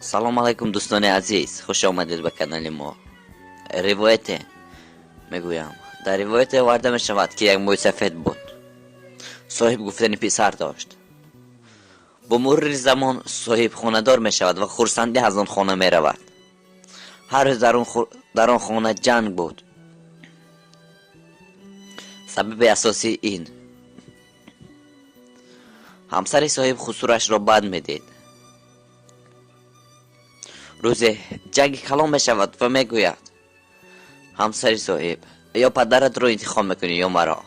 Салом алайкум, дӯстони азиз, хуш омадед ба канали мо. Ривояте мегӯям. Дар ривояте оварда мешавад, ки як мӯйсафед буд. Соҳиб гуфтани писар дошт. Бо мурури замон соҳиб хонадор мешавад ва хурсандӣ аз он хона меравад. Ҳар рӯз дар он хона ҷанг буд. Сабаби асосии ин ҳамсари соҳиб хусурашро бад медид. Рӯзе ҷанги калон мешавад ва мегӯяд ҳамсари соҳиб: ё падаратро интихоб мекунӣ, ё маро.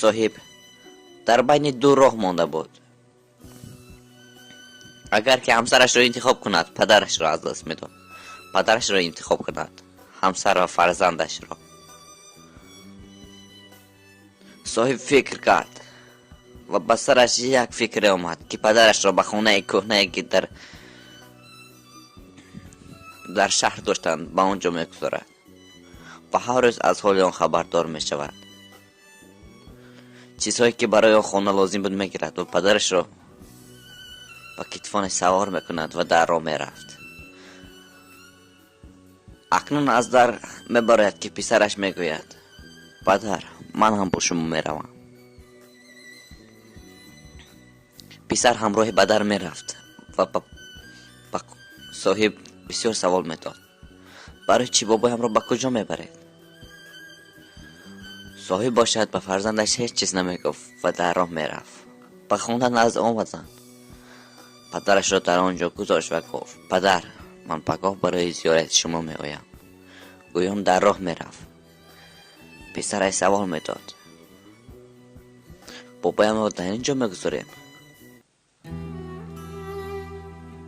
Соҳиб дар байни ду роҳ монда буд. Агар ки ҳамсарашро интихоб кунад, падарашро аз даст медод. Падарашро интихоб кунад, ҳамсар ва фарзандашро. Соҳиб фикр кард ва ба сараш як фикре омад, ки падарашро ба хонаи кӯҳнае, ки дар шаҳр доштанд, ба он ҷо мегузорад ва ҳар рӯз аз ҳоли он хабардор мешавад. Чизҳое, ки барои он хона лозим буд, мегирад ва падарашро ба китфонаш савор мекунад ва дар роҳ мерафт. Акнун аз дар мебарояд, ки писараш мегӯяд: падар, ман ҳам бо шумо меравам. Писар ҳамроҳи падар мерафт ва ба соҳиб бисёр савол медод: барои чӣ бобоямро ба куҷо мебаред? Соҳиб бошад, ба фарзандаш ҳеҷ чиз намегуфт ва дар роҳ мерафт. Ба хона назд омаданд. Падарашро дар он ҷо гузошт ва гуфт: падар, ман пагоҳ барои зиёрати шумо меоям. Гӯён дар роҳ мерафт. Писараш савол медод: бобоямро дар ин ҷо мегузорем?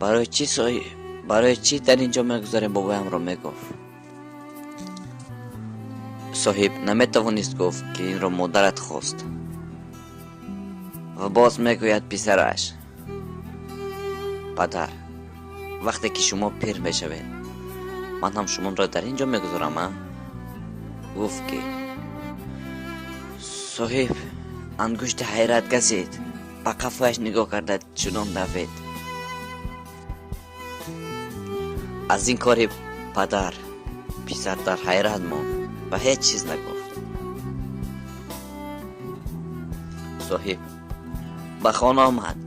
Барои чӣ соҳиб? Барои чӣ дар ин ҷо мегузорем бобоямро? Мегуфт. Соҳиб наметавонист гуфт, ки инро модарат хост. Ва боз мегӯяд писараш: падар, вақте ки шумо пир мешавед, ман ҳам шуморо дар ин ҷо мегузорам, а? Гуфт, ки соҳиб ангушти ҳайрат газид, ба қафояш нигоҳ карда чунон давид. Аз ин кори падар писар дар ҳайрат монд ва ҳеҷ чиз нагуфт. Соҳиб ба хона омад.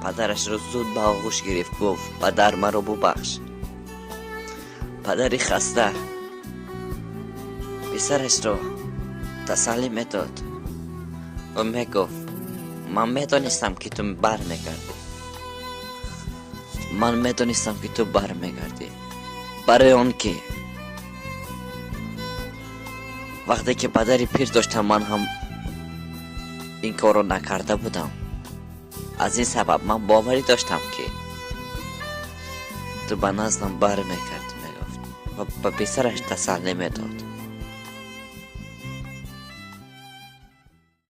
Падарашро зуд ба оғӯш гирифт, гуфт: падар, маро бубахш. Падари хаста писарашро тасаллӣ медод ва мегуфт: ман медонистам, ки ту бармегардӣ. Ман медонистам, ки ту бармегардӣ. Барои он ки вақте ки падари пир доштам, ман ҳам ин корро накарда будам. Аз ин сабаб ман боварӣ доштам, ки ту ба наздам бармегардӣ, мегуфт ва ба писараш тасаллӣ медод.